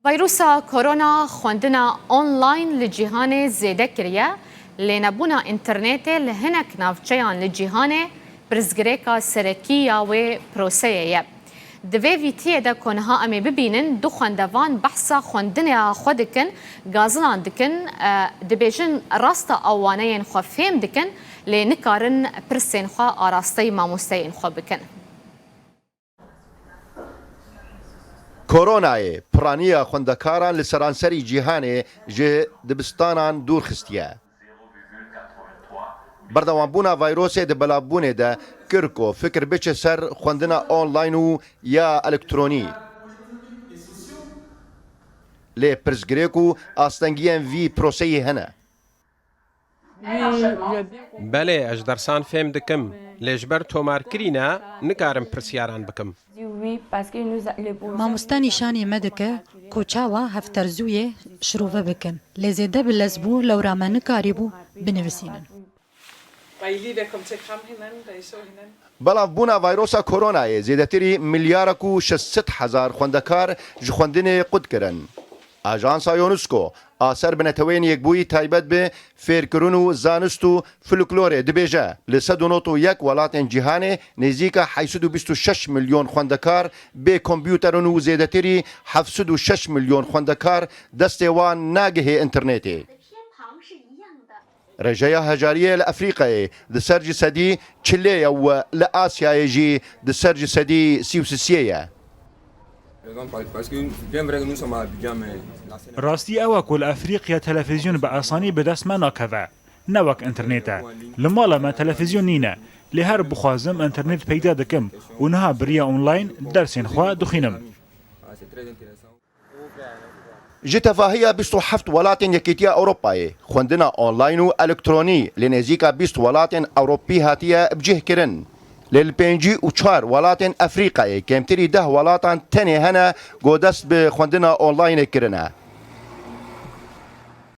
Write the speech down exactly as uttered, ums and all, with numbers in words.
Vîrusa korona xwendina online li cîhanê zêde kiriye, lê nebûna înternetê li hinek navçeyan li cîhanê pirsgirêka serekî ya wê proseyê ye. Di vê vîtiyê de ku niha em ê bibînin, du xwendevan behsa xwendinê ya xwe dikin, gazinan dikin, e, dibêjin, rast e ew waneyên xwe fêm dikin, lê nikarin pirsên xwe arasteyî mamosteyên xwe bikin. Koronayê piraniya xwendekaran li seranserî cîhanê ji dibistanan dûr xistiye. Berdewambûna vîrusê di belavbûnê de kir ku fikir biçe ser xwendina online û ya elektronî. Lê pirsgirêk û astengiyên vî proseyê hene. Belê, ez dersan fêm dikim, lê ji ber tomarkirî ne, nikarim pirsyaran bikim. Mamoste nîşanî me dike ku çawa hevterzûyê şirove bikin, lê zêde bi lez bû, lewra me nikarîbû binivîsînin. Belavbûna vîrusa koronayê zêdetirî milyarek û şeş sed hezar xwendekar ji xwendinê qut kirin. Ajansa UNESCO a ser bi Neteweyên Yekbûyî taybet bi fêrkirin û zanist û folklorê dibêje, li sed û nod û yek welatên cîhanê nêzîka heyt sed û bîst û şeş milyon xwendekar bê kompûterin û zêdetirî heft sed û şeş milyon xwendekar destê wan nagihê înternetê. Rêjeya hejariyê li Efrîqayê di ser ji sedî çilê ye û li Asyayê jî di ser ji sedî sî û sisê ye. Rastî ew e ku li Efrîqya televîzyon bi asanî bi dest me nakeve. Ne wek înternêt e. Li mala me televîzyon nîne. Lê her bixwazim înternêt peyda dikim û niha bi riya online dersên xwe dixwînim. Ji tevahiya bîst û heft welatên Yekîtiya Ewropayê, xwendina online û elektronî li nêzîka bîst welatên Ewropî hatiye bicihkirin. Lê li pêncî û çar welatên Efrîqayê, kêmtirî deh welatan tenê hene ku dest bi xwendina onlinê kirine.